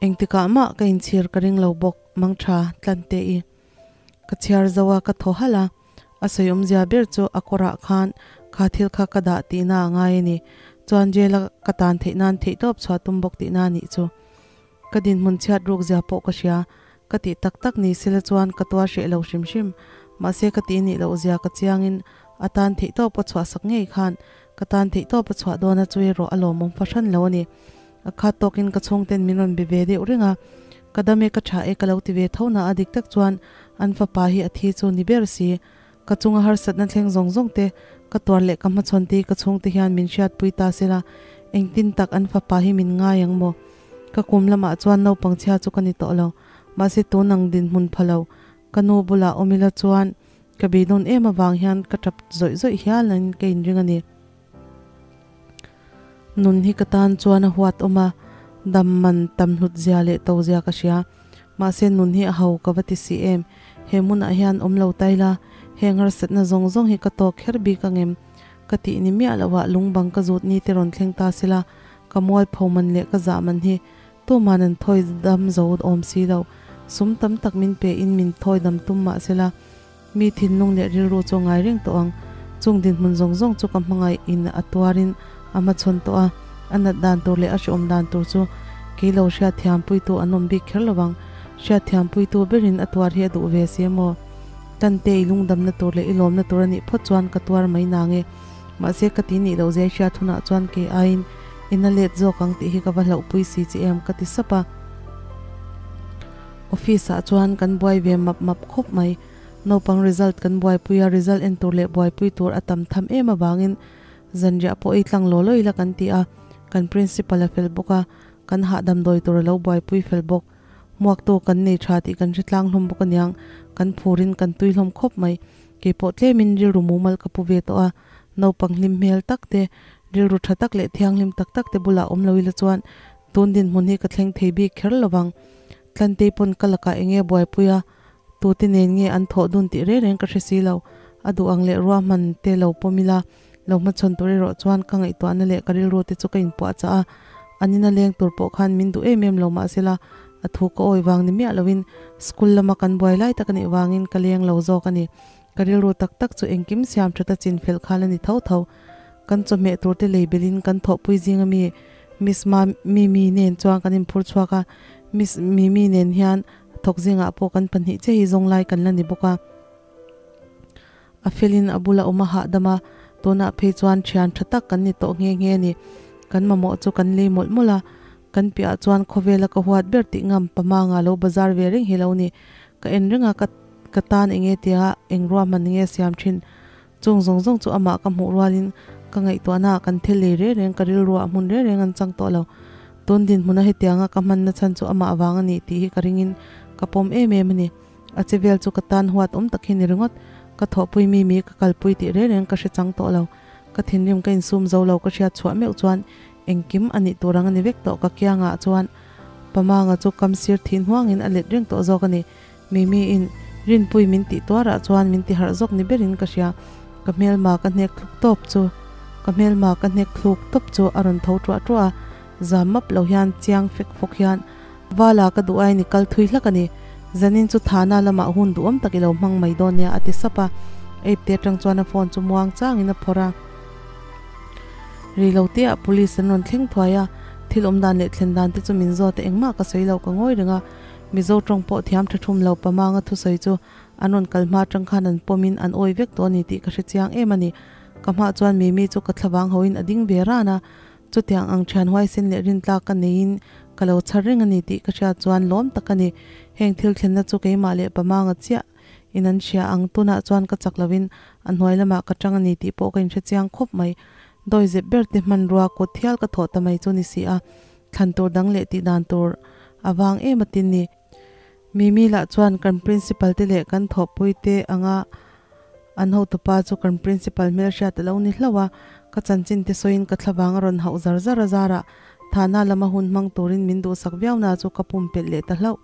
Engtikah mah ka inchhir ka ring lo bawk mangtha tlante i. Ka chhiar zo a, ka thaw halh a. A sawi awmzia ber chu a kawrah khan kha thil kha ka dah tihna a ngai a ni. Chuan jail a ka tan theih nan theihtawp chhuah tum bawk tihna a nih chu. Ka dinhmun chhiat ruk zia pawh ka hria. Ka tih tak tak ni sela chuan ka tuar hreh lo hrim hrim. Mahse ka tih nih loh zia ka chiangin a tan theihtawp ka chhuah sak ngei khan ka tan theihtawp a chhuah dawn a chu erawh a lawmawm fahran lo a ni. A khat tawkin ka chhungten min rawn be ve deuh reng a, ka dam e ka tha e ka lo ti ve tho na a dik tak chuan an fapa hi a thi chu ni ber si. Ka chunga harsatna thleng zawng zawng te ka tuar leh ka hmachhawn te hi ka chhungte hian min hriatpui ta sela engtin tak an fapa hi min ngai ang maw? Ka kum lamah chuan naupang chhia chu ka ni tawh lo, mahse tun ang dinhmun pha lo. Ka nu bulah awm ila chuan ka beidawn em avang hian ka tap zawih zawih hial in ka inring a ni. Nun hi ka tan chuan a huat awm a, dam man tam hlut zia leh to zia ka hria. Mahse nun hi a ho ka va ti si em. He hmunah hian awm lo ta ila, heng harsatna zawng zawng hi ka tawk kher bik angem? Ka tih ni miah loh ah lungbang ka zut ni te rawn thleng ta sela, ka mualpho man leh ka zah man hi tuman an thawi dam zo awm si lo. Sum tam tak min pe in min thawi dam tum mah sela, mi thinlung leh rilru chu a ngai reng tawh ang. Chung dinhmun zawng zawng chu ka hmangaih in a tuar in a hmachhawn tawh a, a nat dan tur leh a hreawm dan tur chu kei lo hriatthiampuitu an awm bik kher lo ang. Hriatthiampuitu berin a tuar hi a duh ve si emaw? Tante i lungdamna tur leh i lawmna tur a nih phawt chuan ka tuar mai nang e. Mahse ka ti nih loh zia i hriat hunah chuan kei aiin i na let zawk ang tih hi ka va hlauhpui si che em ka ti sap a. Office ah chuan kan buai ve map map khawp mai. Naupang result kan buaipui a, result en tur leh buaipui tur a tam tham em avangin zanriah pawh ei tlang law law ila kan ti a. Kan principal a fel bawk a, kan hahdam dawi tur a lo buaipui fel bawk. Hmuaktu kan nei tha tih kan hre tlang hlawm bawk aniang, kan phurin kan tui hlawm khawp mai. Keipawh tlemin rilru mumal ka pu ve tawh a, naupang hlim hmel tak te, rilru tha tak leh thianghlim tak tak te bulah awm lo ila chuan tun dinhmun hi ka thleng thei bik kher lo vang. Tlantei pawn ka lakah eng nge buaipui a, tute nen nge an thawh dun tih reng reng ka hre si lo. A duh ang leh ruahman te lo pawm ila, Lo hmachhawn tur erawh chuan ka ngaihtuahna leh ka rilru te chu ka inpuahchah a, an ina leng tur pawh khan min duh em em lo mahsela a thu ka awi vang ni miah loin school lama kan buai lai tak a nih vangin ka leng lo zawk a ni. Ka rilru tak tak chu engkim siam that a chin fel khal a ni tho tho. Kan chawhmeh tur te lei belin kan thawhpui zing ami Miss Ma Mimi nen chuan kan inphur chhuak a, Miss Mimi nen hian thawk zingah pawh kan pahnih che hi zawng lai kan la ni bawk a. A felin a bula awm a hahdam a, tunah phei chuan thian tha tak kan ni tawh nghe nghe a ni. Kan mamawh chu kan lei mawlh mawlh a, kan piahah chuan khawvela ka huat ber tih ngam pamanga lo bazar ve reng hi lo ni. Ka en reng a, ka ka tan enge tia eng ruahman nge siam thin. Chung zawng zawng chu amah ka hmuh rualin ka ngaihtuahna ah kan thil lei reng reng, ka rilruah hmun reng reng an chang tawh lo. Tun dinhmuna hetianga ka hmanna chhan chu amah vang a ni tih hi ka ringin ka pawm em em a ni. A che vel chu ka tan huat awm tak hi ni ringawt. Ka thawhpui mi mi ka kalpui tih reng reng ka hre chang tawh lo. Ka thinrim ka insum zo lo ka hriat chhuah meuh chuan engkim a nih tur ang a ni vek tawh ka kiangah chuan Pamanga chu kam sir thih hnuangin a let reng tawh zawk a ni. Mimi in Rinpui min tih tuarah chuan min ti harh zawk ni berin ka hria. Ka hmelma ka hnek thluk tawp chu ka hmelma ka hnek thluk tawp chu a rawn tho tuah tuah a. Zam map lo hian chiang fek fawk hian Vala ka duh ain i kal thui hlak a ni. Zanin chu Thana lamah hun duhawm tak i lo hmang mai dawn nia a ti sap a. Ape atang chuan a phone chu muang changin a phawrh a. Ri lo te ah police an rawn thleng thuai a, thil awm dan leh thlen dan te chu min zawt a engmah ka sawi lo ka ngawi reng a. Mizo tawng pawh thiam tha thum lo Pamanga thusawi chu an rawn kal hma atang khan an pawmin an awi vek tawh a ni tih ka hre chiang em a ni. Ka hmah chuan Mimi chu ka thlavang hoin a ding ve ran a. Chutiang ang thian huaisen leh rintlak ka neiin ka lo chhar reng a ni tih ka hriat chuan lawm tak a ni. Heng thil thlenna chu keimah leh pamanga chiah in an hria ang. Tunah chuan ka chak lovin a hnuai lamah ka tang a ni tih pawh ka inhre chiang khawp mai. Dawi zep ber te hmanrua kut thial ka thawh ta mai chu ni si a, thlan tur dang leh tih dan tur a vang em a tin ni. Mimi lah chuan kan principal te leh kan thawhpui te anga an hotupa chu kan principal hmelhriat a lo ni hlauh a, ka chanchin te sawiin ka thlavang a rawn hauh zar zar a zarah thahna lama hun hmang turin min duhsak viau na chu ka pumpelh leh ta hlauh.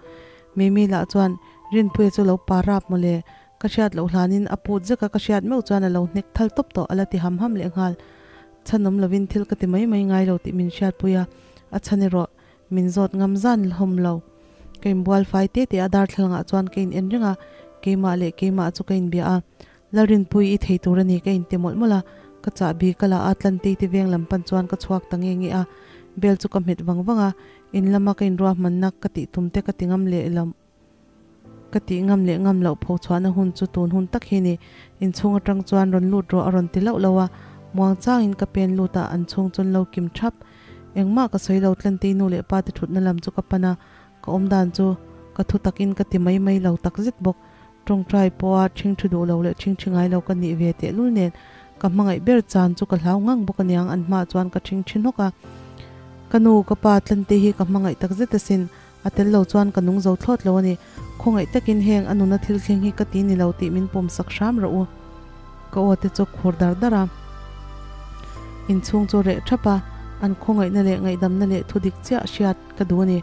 Mimi lah chuan Rinpuia chu lo pa rap mawle, ka hriat loh hlanin a put zek a ka hriat meuh chuan a lo hnek thal tawp tawh a la ti ham ham lehnghal. Chhanawm lovin thil ka ti mai mai ngai lo tih min hriatpui a, a chhan erawh Min zawt ngam zan hlawm lo. Ka inbual fai te te a darthlalangah chuan ka in en reng a, keimah leh keimah chu ka inbia a. Lalrinpui i thei tur a ni ka inti mawlh mawlh a, ka chahbi ka la a, Tlantei te veng lam pan chuan ka chhuak ta nge nge a. Bel chu ka hmet vang vang a, in lama ka inruahmanna ka tih tum te ka ti ngam leh lo. Ka tih ngam leh ngam loh pho chhuahna hun chu tun hun tak hi ni. Inchhung atang chuan rawn lut rawh a rawn ti loh loh a, muang changin ka pen lut a, an chhung chuan lo kim thap. Engmah ka sawi lo Tlantei nu leh pa te thutna lam chu ka pan a, ka awm dan chu ka thu takin ka ti mai mai lo tak zet bawk. Tawngtai pawha thingthi duh lo leh thingthi ngai lo ka nih ve tehlul nen ka hmangaih ber chan chu ka hlau ngang bawk aniang an hmaah chuan ka thingthi hnawk a. Ka nu, ka pa Tlantei hi ka hmangaih tak zet asin. A tel lo chuan ka nung zo thlawt lo a ni. Khawngaih takin heng a nuna thil thleng hi ka ti ni lo tih min pawm sak hram rawh u. Ka aw te chu khur dar dar a. Inchhung chu reh thap a, an khawngaihna leh ngaihdamna leh thu dik chiah hriat ka duh a ni.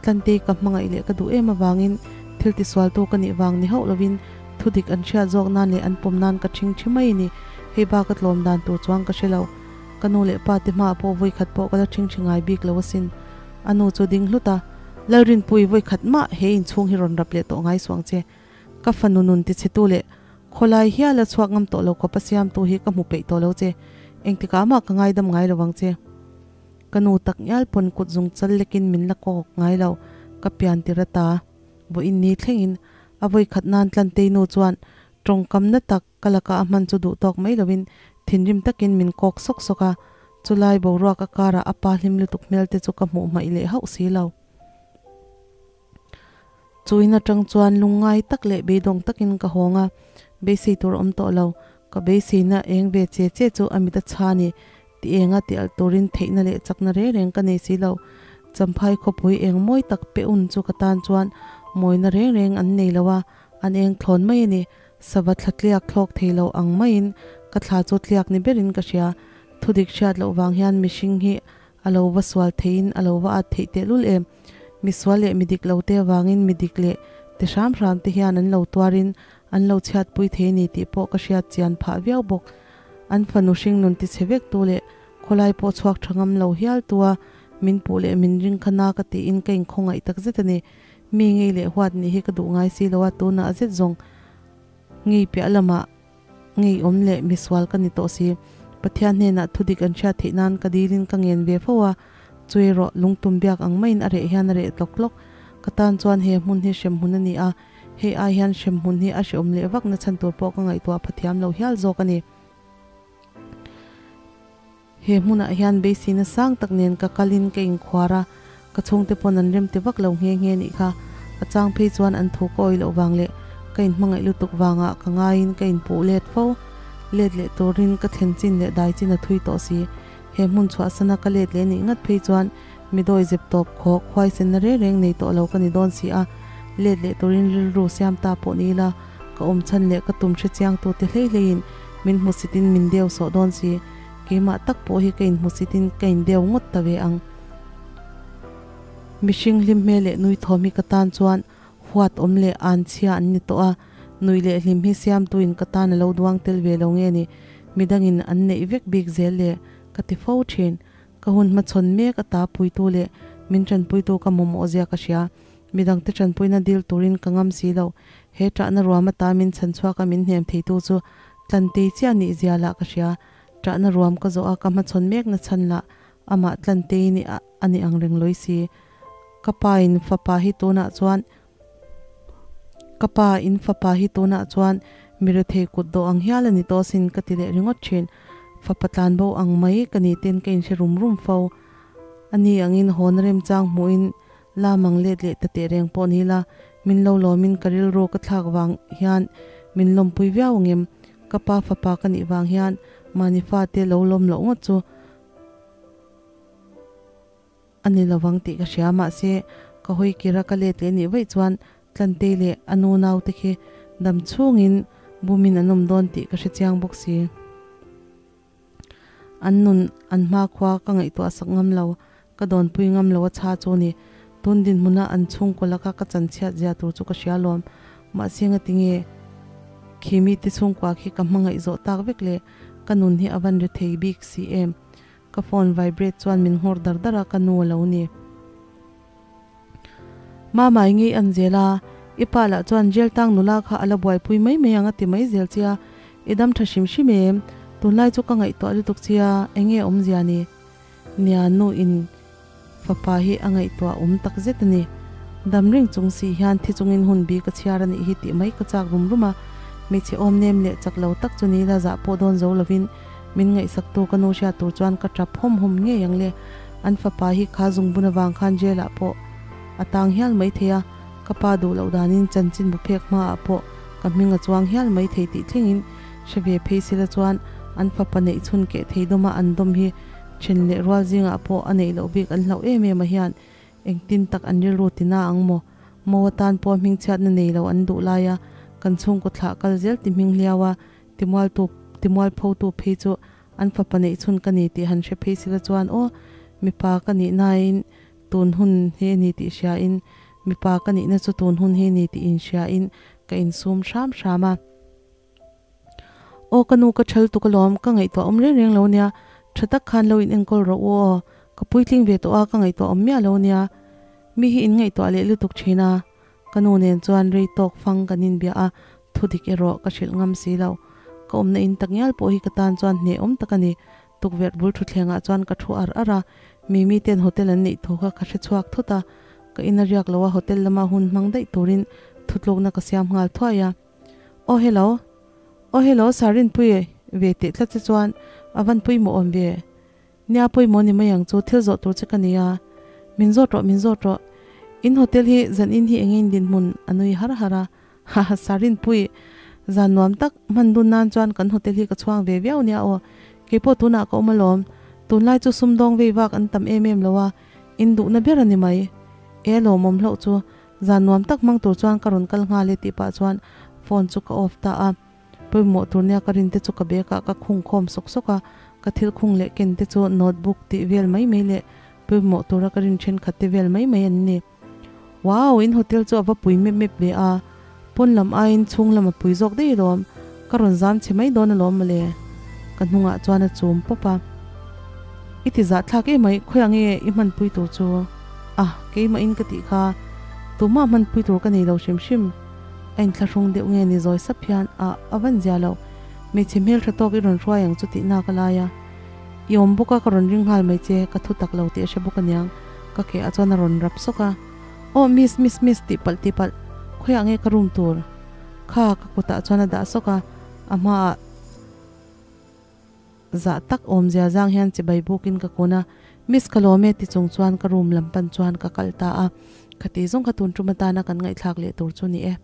Tlantei ka hmangaih leh ka duh em avangin thil tisualtu ka nih vang ni hauh lovin thu dik an hriat zawk nan leh an pawm nan ka ṭhing ṭhi mai a ni. Hei bak a tlawm dan tur chuang ka hre lo. Ka nu leh pa te hmaah pawh vawikhat pawh ka la ṭhing ṭhi ngai bik lo asin. A nu chu ding hlut a, Lalrinpui vawikhat mah he inchhung hi rawn rap leh tawh ngai suang che. Ka fanu nun tichhetu leh khawlai hial a chhuak ngam tawh lo khawp a siamtu hi ka hmu peih tawh lo che. Engtikah mah ka ngaidam ngai lo ang che. Ka nu tak ngial pawn kut zung chal lekin min la kawk ngai lo, ka pian tir ata vawiin ni thlengin a vawikhat nan Tlantei nu chuan tawngkam na tak ka laka a hman chu duh tawk mai loin thinrim takin min kawk sawk sawk a, chulai boruak a karah a pa hlim lutuk hmel te chu ka hmuh hmaih leh hauh si lo. Chuin atang chuan lungngai tak leh beidawng takin ka hawng a, beisei tur a awm tawh lo, ka beiseina eng ve che che chu a mit a chha ni Ti enga ti alh turin theihna leh chakna reng reng ka nei si lo. Champhai khawpui eng mawi tak pe un chu ka tan chuan mawina reng reng an nei lo a, an eng thlawn mai a ni. Sava thla tliak thlawk thei lo ang maiin ka thla chu tliak ni berin ka hria. Thudik hriat loh vang hian mihring hi a lo va sual theiin a lo va at theih tehlul em. Misual leh midik lo te avangin midik leh ti hram hram te hian an lo tuarin an lo chhiatpui thei a ni tih pawh ka hriat chian phah viau bawk. An fanu hringnun tichhe vek tu leh khawlai pawh chhuak tha ngam lo hial tua min puh leh min ring kha na ka tiin ka inkhawngaih tak zet a ni. Mi ngei leh huat nih hi ka duh ngai si lo a, tunah zet zawng ngei piah lamah ngei awm leh misual ka ni tawh si. Pathian hnenah thudik an hriat theih nan ka dilin ka ngen ve fo a, chu erawh lungtum biak ang maiin a reh hian a reh tlawk tlawk. Ka tan chuan he hmun hi hremhmun a ni a, Hei ai hian hremhmun hi a hreawm leh vak na chhan tur pawh ka ngaihtuah pha thiam lo hial zawk a ni. He hmunah hian beiseina sang tak nen ka kalin ka inkhuar a, ka chhungte pawn an rem ti vak lo nghe nghe nih kha. A chang phei chuan an thu ka awih loh vang leh ka inhmangaih lutuk vangah ka ngaiin ka inpuh let fo. Let leh turin ka thlen chin leh dai chin a thui tawh si. He hmun chhuahsana ka let leh nih ngat phei chuan Mi dawi zep tawp khawk huaisenna reng reng nei tawh lo ka ni dawn si a, let leh turin rilru siam ta pawh ni ila, ka awm chhan leh ka tum hre chiang tute hlei hleiin min hmusitin min deu sawh dawn si. Keimah tak pawh hi ka inhmusitin ka indeu ngawt ta ve ang. Mihring hlim hmel leh nui thawm hi ka tan chuan huat awm leh an chhia an ni tawh a, nui leh hlim hi siamtuin ka tan a lo duang tel ve lo nge ni, midangin an neih vek bik zel le ka ti fo thin. Ka hun hmachhawn mek a ta puitu leh min tanpuitu ka mamawh zia ka hria. Midangte tanpuina dil turin ka ngam si lo. He ṭahna ruam ata min chhan chhuak a min hnem theitu chu Tlantei chiah nih zia lah ka hria. Ṭahna ruam ka zawh a ka hmachhawn mek na chhan lah amah Tlantei nih a ni ang reng lawi si. Ka pa in fapa hi tunah chuan Ka pa in fapa hi tunah chuan mi rethei kut dawh ang hial a ni tawh asin ka ti leh ringawt thin. Fapa tlan bo ang mai ka ni ten ka inhre rum rum fo. A ni angin hawn remchang hmuhin la mang let leh ta teh reng pawh ni la, min lo lawmin ka rilru ka thlak vang hian min lawmpui viau angem. Ka pa fapa ka nih vang hian mahni fate lo lawm loh ngawt chu A ni lovang tih ka hria mahse ka hawi kir a ka let leh nih vaih chuan Tlantei leh a nu naute khi dam chhungin bumin an awm dawn tih ka hre chiang bawk si. An nun an hmakhua ka ngaihtuah sak ngam lo, ka dawnpui ngam lo a chha chu ni. Tun dinhmuna an chhungkaw laka ka chanchhiat zia tur chu ka hria lawm. Mahse ngatinge khi mite chhungkua khi ka hmangaih zawh tak vek le ka nun hi a van ri thei bik si em. Ka phone vibrate chuan min nghawr dar dar a, ka nu a lo ni. Mama i ngei an zel a, i pa lah chuan jail tang nula kha a la buaipui mai mai ang a ti mai zel che a, i dam tha hrim hrim em? Tunlai chu ka ngaihtuah lutuk che a, eng nge awmzia ni? Nia nu in fapa hi a ngaihtuah awm tak zet a ni. Dam reng chung si hian thi chungin hun bi ka chhiar a nih hi tih mai ka chak rum rum a, hmeichhe awm nem leh chak lo tak chu ni la zah pawh dawn zo lovin min ngaihsaktu ka nu hriat tur chuan ka tap hawm hawm ngei ang le. An fapa hi kha zungbun avang khan jail ah pawh a tang hial mai thei a, ka pa duh loh danin chanchin bu phek hmaah pawh ka hming a chuang hial mai thei tih thlengin hre ve phei sila chuan an fapa neih chhun keh thei dawma an dawm hi Then leh rual zingah pawh a neih loh bik an hlauh em em a hian engtin tak an rilru ti na ang maw? Mo atan pawh hmingchhiatna nei lo an duh lai a, kan chhungkaw thlah kal zel ti hming hliau a, timualtu timualphotu phei chu an fapa neih chhun ka ni tih han hre phei sila chuan aw, mipa ka nih nain tun hun hi a ni tih hriain, mipa ka nihna chu tun hun hi a ni tih inhriain ka insum hram hram a. Aw ka nu ka thal tuk alawm, ka ngaihtuah awm reng reng lo nia, tha tak khan lo in enkawl rawh u aw, ka puitling ve tawh a ka ngaihtuah awm miah lo nia, mi hi in ngaihtuah leh lutuk thin a, ka nu nen chuan rei tawk fang kan inbia a, thu dik erawh ka hrilh ngam si lo, ka awmna in tak ngial pawh hi ka tan chuan hnehawm tak a ni, tukverh bul thutthlengah chuan ka thu ar ar a, Mimi ten hotel an neih thu kha ka hre chhuak thut a, ka in a riak lo a hotel lama hun hmang daih turin thutlukna ka siam nghal thuai a. Aw hello. Aw hello Sir Rinpui ve teh tlat che chuan a van pawimawh awm ve. Nia pawimawh ni mai ang chu thil zawh tur che ka nei a. Min zawt rawh min zawt rawh. In hotel hi zan in hi eng in dinhmun a nui har har a. Haha Sir Rinpui zan nuam tak hman dun nan chuan kan hotel hi ka chhuang ve viau nia aw. Keipawh tunah ka awm alawm. Tunlai chu sumdawng vei vak an tam em em lo a. In duhna ber a ni mai. E lawmawm hlauh chu Zan nuam tak hmang tur chuan ka rawn kal nghal e tih pah chuan phone chu ka off ta a. Pawimawh tur nia ka rin te chu ka bag ah ka khung khawm sawk sawk a, ka thil khung leh ken te chu notebook tih vel mai mai leh pawimawh tura ka rin thenkhat te vel mai mai an ni. Wow! In hotel chu a va pui mep mep ve a, pawn lam aiin chhung lam a pui zawk daih alawm, ka rawn zam chhe mai dawn alawm mawle. Ka hnungah chuan a chum pawp a. I ti zahthlak emai, khawiah nge i hmanpui tur chu? A, keimah in ka tih kha tumah hmanpui tur ka nei lo hrim hrim. A inthlahrung deuh nge ni zawi sap hian a a van zia lo. Hmeichhe hmeltha tawk i rawn hruai ang chu tih nak a lai a. I awm bawk a ka rawn ring nghal mai che, ka thu tak lo tih a hre bawk aniang. Ka ke ah chuan a rawn rap sawk a. Aw miss, miss, miss tih palh tih palh, khawiah nge ka room tur? Kha ka kutah chuan a dah sawk a, a hmaah. Zah tak awmzia zang hian chibai bukin ka kun a, Miss ka lawm e ti chung chuan ka room lam pan chuan ka kal ta a, khati zawng kha tun tum atana kan ngaihthlak leh tur chu ni e.